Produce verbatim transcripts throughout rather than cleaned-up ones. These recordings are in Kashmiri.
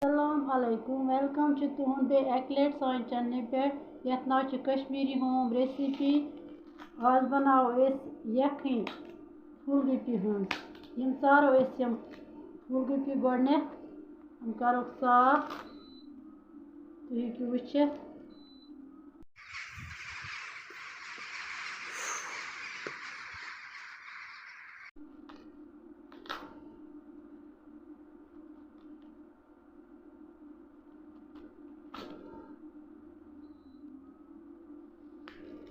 السلام علیکم، ویلکم چھُ تُہُنٛد بیٚیہِ اَکہِ لَٹہِ سانہِ چینلہِ پٮ۪ٹھ، یَتھ ناو چھُ کشمیٖری ہوم ریسیپی۔ آز بَناوو أسۍ یَکھٕنۍ پھول گوٗپی ہٕنٛز۔ یِم ژارو أسۍ، یِم پھول گوٗپی گۄڈٕنٮ۪تھ، یِم کَرو صاف، تُہۍ ہیٚکِو وٕچھِتھ۔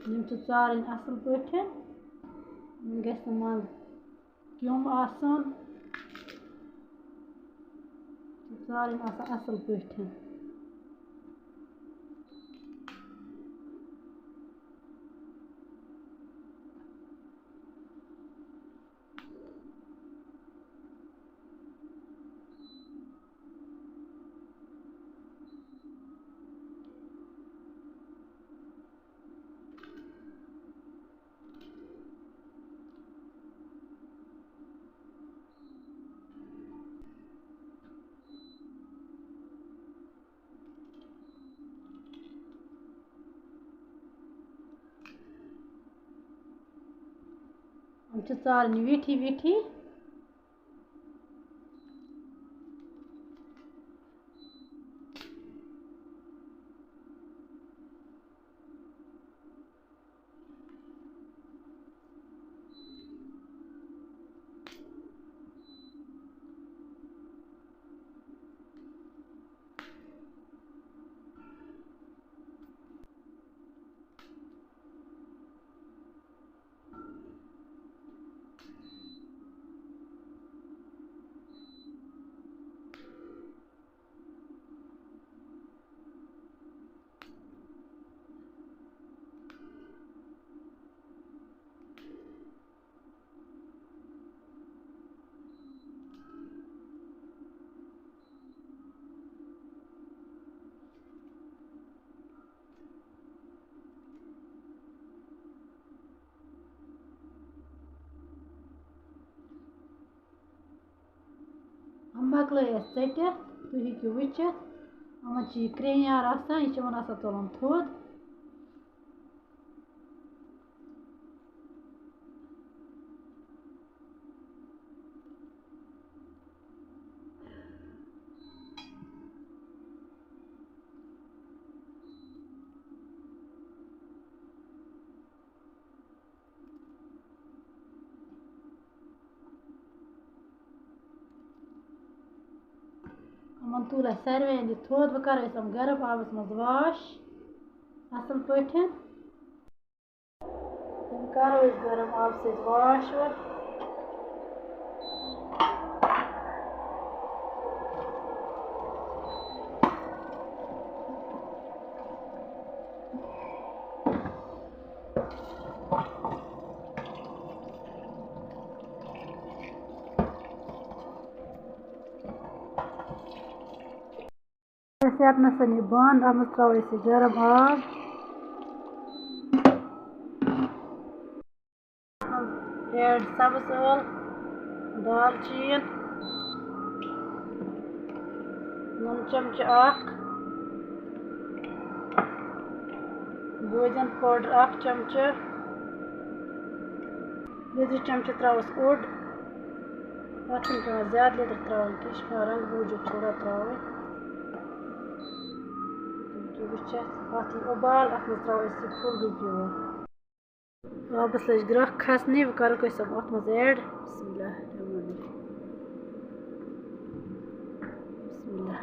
یِم چھِ ژارٕنۍ اَصٕل پٲٹھۍ۔ یِم گژھِ نہٕ منٛز کیوٚم آسُن۔ یِم چھِ ژارٕنۍ آسان اَصٕل پٲٹھۍ۔ یِم چھِ ژارنہِ ویٖٹھی ویٖٹھی۔ یِم مۄکلٲے اَسہِ ژٔٹِتھ، تُہۍ ہیٚکِو وٕچھِتھ۔ یِمَن چھِ یہِ کرٛیٚہنیار آسان، یہِ چھِ یِمَن آسان تُلُن تھوٚد۔ یِمَن تُل اَسہِ ساروِیَن یہِ تھوٚد۔ وۄنۍ کَرو أسۍ یِم گرم آبَس منٛز واش اَصٕل پٲٹھۍ۔ یِم کَرو أسۍ گرم آبہٕ سۭتۍ واش وۄنۍ۔ أسۍ یَتھ منٛز یہِ بَنٛد، اَتھ منٛز ترٛاوو أسۍ یہِ گرم آب۔ اَتھ منٛز ایڈ سَبٕز ٲلہٕ، دالچیٖن، نُن چمچہٕ اَکھ، بٲدیان پاوڈر اَکھ چمچہٕ، لیٚدرِ چمچہٕ ترٛاوَس اوٚڑ۔ اَتھ چھُنہٕ پٮ۪وان زیادٕ لیٚدٕر ترٛاوٕنۍ کینٛہہ، یہِ چھُ پٮ۪وان رنٛگہٕ موٗجوٗب تھوڑا ترٛاوٕنۍ۔ تُہۍ ہیٚکِو وٕچھِتھ، اَتھ یی اُبال، اَتھ منٛز ترٛاوو أسۍ یہِ پھول گوٗپی وۄنۍ۔ آبَس لٔج گرٛٮ۪کھ کھَسنہِ، وۄنۍ کَرُکھ أسۍ یِم اَتھ منٛز ایڈ۔ بسم اللہ الرحمن الرحیم۔ بسم اللہ۔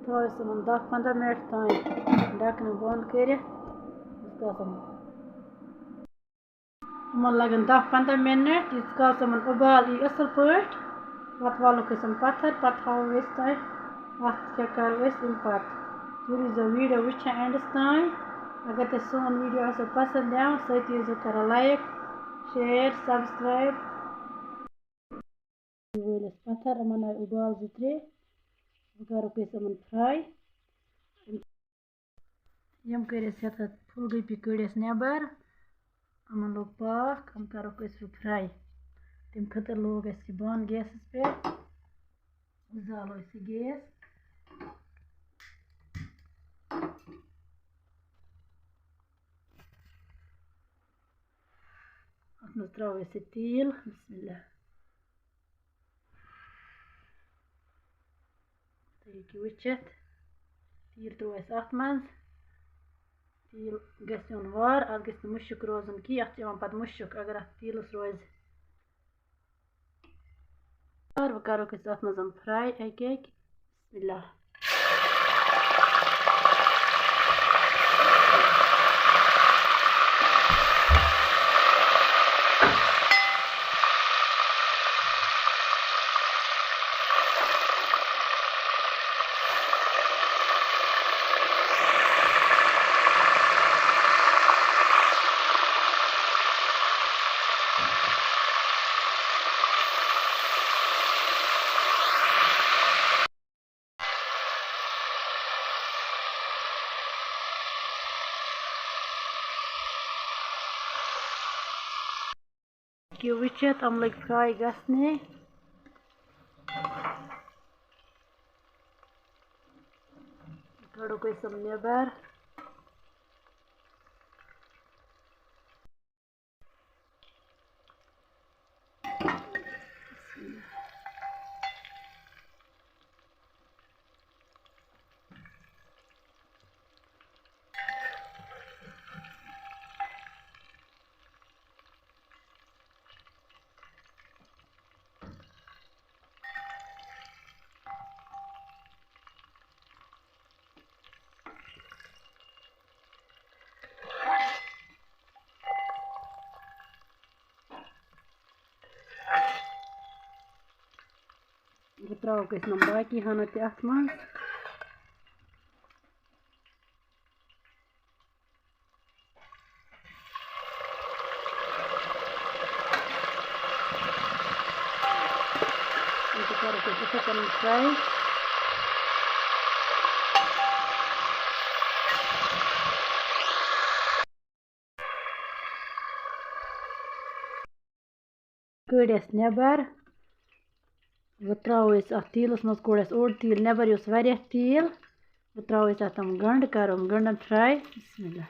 تھاوو أسۍ یِمَن دَہ پنٛداہ مِنَٹ تام ڈَکھنہٕ بنٛد کٔرِتھ۔ أسۍ گژھن یِمَن لَگَن دَہ پنٛداہ مِنَٹ، ییٖتِس کالَس یِمَن اُبال یی اَصٕل پٲٹھۍ۔ پَتہٕ والُکھ أسۍ یِم پَتھَر، پَتہٕ ہاوو أسۍ تۄہہِ اَتھ کیٛاہ کَرو أسۍ اَمہِ پَتہٕ۔ تُہۍ روٗزیو ویٖڈیو وٕچھان اینڈَس تام۔ اگر تۄہہِ سون ویٖڈیو آسیو پَسنٛد یِوان، سۭتی ٲسۍزیو کَران لایِک، شِیَر، سبسکرایب۔ وٲلۍ اَسہِ پَتھَر، یِمَن آے اُبال زٕ ترٛےٚ۔ وۄنۍ کَرُکھ أسۍ یِمَن فراے۔ یِم کٔرۍ اَسہِ یَتھ، پھُل گوٗپی کٔڑۍ اَسہِ نٮ۪بر، یِمن لوٚگ پاکھ، یِم کَرُکھ أسۍ وۄنۍ fry۔ تَمہِ خٲطرٕ لوگ اَسہِ یہِ بانہٕ گیسَس پٮ۪ٹھ، زالو أسۍ یہِ گیس۔ اَتھ منٛز ترٛاوو أسۍ یہِ تیٖل۔ بسم اللہ۔ تُہۍ ہیٚکِو وٕچھِتھ، تیٖل ترٛوو اَسہِ اَتھ منٛز۔ تیٖل گژھِ یُن وار، اَتھ گژھِ نہٕ مُشُک روزُن کینٛہہ، اَتھ چھُ یِوان پَتہٕ مُشُک اگر اَتھ تیٖلَس روزِ۔ وار وۄنۍ کَرو أسۍ اَتھ منٛز یِم fry اَکہِ اَکہِ۔ بسم اللہ۔ کہِ وٕچھِتھ، یِم لٔگۍ fry گژھنہِ۔ کَڑو أسۍ یِم نٮ۪بر۔ وۄنۍ ترٛاوو أسۍ یِم باقی ہنا تہِ اَتھ منٛز۔ یہِ تہِ کَرو أسۍ یِتھَے کٔنۍ fry۔ کٔڑۍ اَسہِ نٮ۪بر۔ وۄنۍ ترٛاوو أسۍ اَتھ تیٖلَس منٛز، کوٚڑ اَسہِ اوٚڑ تیٖل نٮ۪بر، یہِ اوس واریاہ تیٖل۔ وۄنۍ ترٛاوو أسۍ اَتھ یِم گَنٛڈٕ، کَرو یِم گَنٛڈَن fry۔ بسم اللہ۔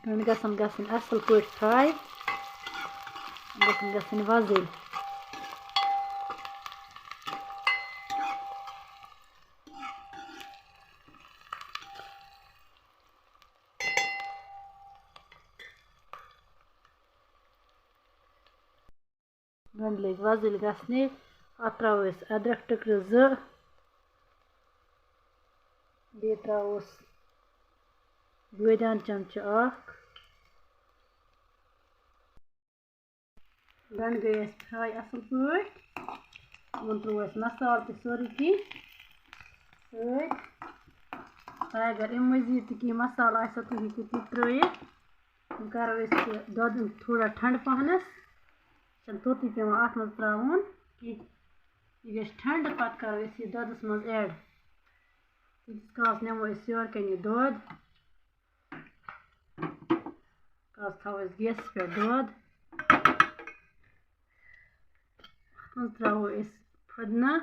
گنٛڈٕ گژھن گژھٕنۍ اَصٕل پٲٹھۍ fry، گژھن گژھٕنۍ وۄزٕلۍ۔ گنٛڈٕ لٔگۍ وۄزٕلۍ گژھنہِ۔ اَتھ ترٛاوو أسۍ أدرَک ٹُکرٕ زٕ، بیٚیہِ ترٛاووس بٲدیان چمچہٕ اکھ۔ گنٛڈٕ گٔے اَسہِ fry اَصٕل پٲٹھۍ۔ یِمَن ترٛوو اَسہِ مصالہٕ تہِ سورُے کینٛہہ سۭتۍ۔ تۄہہِ اگر اَمہِ مٔزیٖد تہِ کینٛہہ مصالہٕ آسیو، تُہۍ ہیٚکِو تہِ ترٛٲیِتھ۔ وۄنۍ کَرو أسۍ یہِ دۄدٕ تھوڑا ٹھنٛڈٕ پَہنَس۔ چھَنہٕ توٚتُے پٮ۪وان اَتھ منٛز ترٛاوُن کینٛہہ۔ یہِ گژھِ ٹھنٛڈٕ، پَتہٕ کَرو أسۍ یہِ دۄدَس منٛز add۔ تیٖتِس کالَس نِمو أسۍ یورٕ کَنہِ یہِ دۄد۔ کالَس تھاوو أسۍ گیسَس پٮ۪ٹھ دۄد۔ اَتھ منٛز ترٛاوو أسۍ پھُدنہٕ۔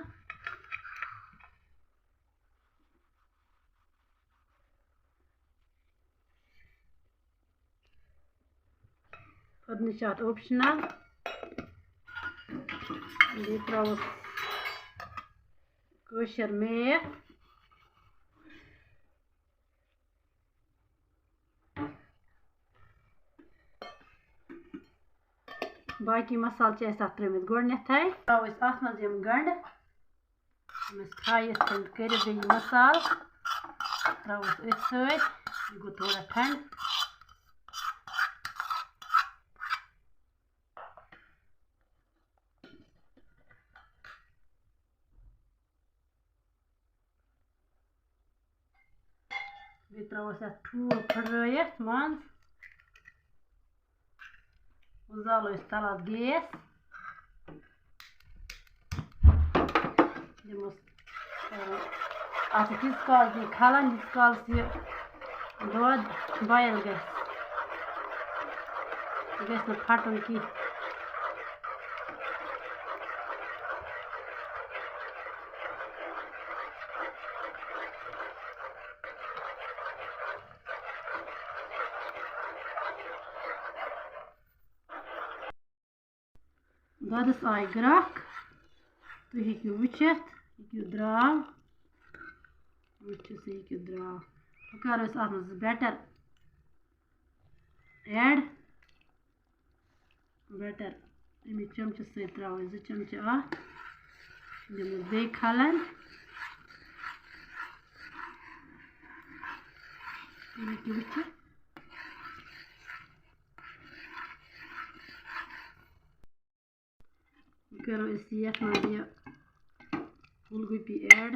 پھُدنہٕ چھِ اَتھ optional۔ بیٚیہِ ترٛاووس کٲشِر میتھ۔ باقٕے مصالہٕ چھِ اَسہِ تَتھ ترٛٲومٕتۍ گۄڈٕنٮ۪تھٕے۔ ترٛاوو أسۍ اَتھ منٛز یِم گنٛڈٕ۔ یِم اَسہِ fry یِتھ کٔنۍ کٔرِتھ بیٚیہِ یہِ مصالہٕ، ترٛاوو أسۍ أتھۍ سۭتۍ۔ یہِ گوٚو تھوڑا ٹھنٛڈٕ۔ بیٚیہِ ترٛاوو أسۍ اَتھ ٹھوٗل پھٕٹرٲیِتھ منٛز۔ وۄنۍ زالو أسۍ تَلہٕ اَتھ گیس۔ دِموس، اَتھ چھِ تیٖتِس کالَس یہِ کھَلان، ییٖتِس کالَس یہِ دۄد boil گژھِ۔ یہِ گژھِ نہٕ پھَٹُن کینٛہہ۔ دۄدَس آیہِ گرٛٮ۪کھ، تُہۍ ہیٚکِو وٕچھِتھ، یہِ کیُتھ درٛاو، وٕچھِو سا یہِ کیُتھ درٛاو۔ وۄنۍ کَرو أسۍ اَتھ منٛز batter add۔ Batter اَمہِ چمچہٕ سۭتۍ ترٛاوو أسۍ زٕ چمچہٕ اَتھ، دِمو بیٚیہِ کھَلَن۔ تُہۍ ہیٚکِو وٕچھِتھ۔ کَرو أسۍ یَتھ منٛز یہِ پھول گوبی add۔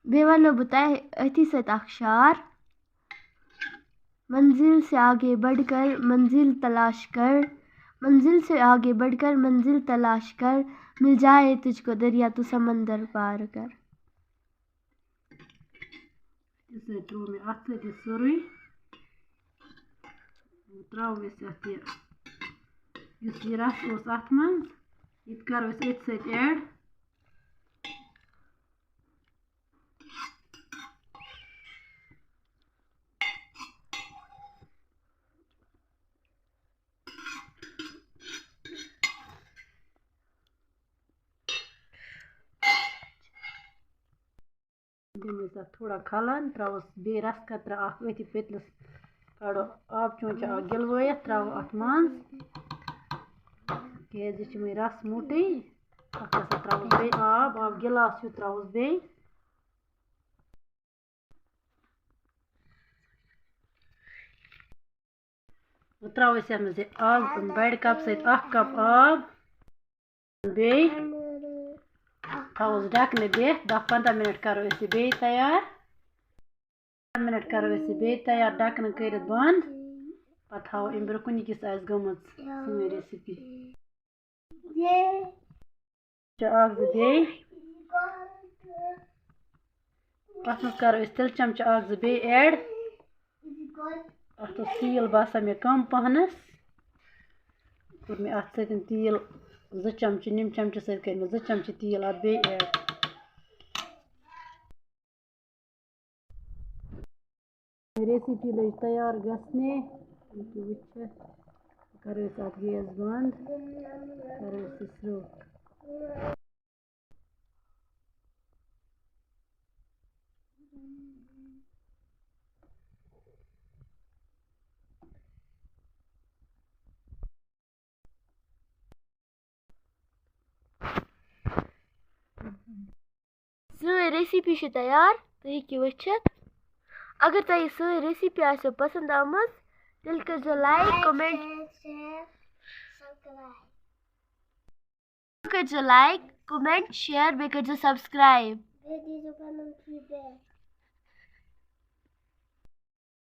بیٚیہِ وَنو بہٕ تۄہہِ أتھی سۭتۍ اَکھ شعر۔ منزل سے آگے بڑھ کر منزل تلاش کر، منزل سے آگے بڑھ کر منزل تلاش کر، مل جائے تجھ کو دریا تو سمندر پار کر۔ یہِ سۭتۍ ترٛوو مےٚ اَتھ سۭتۍ یہِ سورُے۔ وۄنۍ ترٛاوو أسۍ اَتھ یہِ، یُس یہِ رَس اوس اَتھ منٛز، یہِ تہِ کَرو أسۍ أتھۍ سۭتۍ add۔ دِمو أسۍ اَتھ تھوڑا کھَلَن، ترٛاووس بیٚیہِ رَس قطرٕ اَکھ أتھی پٔتلَس، کَڑو آب چونچہٕ اَکھ گِلوٲیِتھ، ترٛاوو اَتھ منٛز، کیٛازِ یہِ چھِ وۄنۍ رَس موٚٹٕے۔ اَتھ ہسا ترٛاووس بیٚیہِ آب، آب گِلاس ہیوٗ ترٛاووس بیٚیہِ۔ وۄنۍ ترٛاوو أسۍ یَتھ منٛز یہِ اَکھ بَڑِ cup سۭتۍ اَکھ cup آب۔ بیٚیہِ تھاووس ڈَکھنہٕ دِتھ، دَہ پنٛداہ مِنَٹ کَرو أسۍ یہِ بیٚیہِ تیار۔ پنٛداہ مِنَٹ کَرو أسۍ یہِ بیٚیہِ تیار، ڈَکھنہٕ کٔرِتھ بنٛد۔ پَتہٕ تھاوو اَمہِ برٛونٛہہ کُنہِ کِس آسہِ گٔمٕژ سٲنۍ recipe۔ چمچہٕ اَکھ زٕ بیٚیہِ۔ اَتھ منٛز کَرو أسۍ تِلہٕ چمچہٕ اَکھ زٕ بیٚیہِ add۔ اَتھ اوس تیٖل باسان مےٚ کَم پَہنَس۔ کوٚر مےٚ اَتھ سۭتۍ تیٖل زٕ چمچہٕ، نِم چمچہٕ سۭتۍ کٔرۍ مےٚ زٕ چمچہٕ تیٖل اَتھ بیٚیہِ add۔ Recipe لٔج تیار گژھنہِ۔ یہِ تُہۍ وٕچھِو، کَرو أسۍ اَتھ گیس بنٛد، کَرو أسۍ یہِ serve۔ سٲنۍ recipe چھِ تیار، تُہۍ ہیٚکِو وٕچھِتھ۔ اگر تۄہہِ یہِ سٲنۍ recipe آسیو پسنٛد آمٕژ، تیٚلہِ کٔرۍزیو like، comment۔ کٔرۍزیو like، comment، share، بیٚیہِ کٔرۍزیو subscribe۔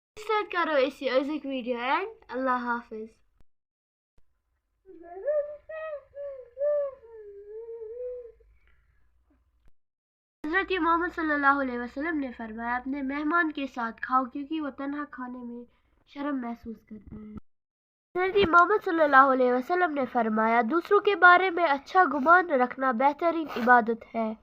اَمہِ سۭتۍ کرو أسۍ یہِ أزیُک video end۔ اللہ حافظ۔ حضرت محمد صلی اللہ علیہ وسلم نے فرمایا، اپنے مہمان کے ساتھ کھاؤ، کیونکہ وہ تنہا کھانے میں شرم محسوس کرتا ہے۔ حضرت محمد صلی اللہ علیہ وسلم نے فرمایا، دوسروں کے بارے میں اچھا گمان رکھنا بہترین عبادت ہے۔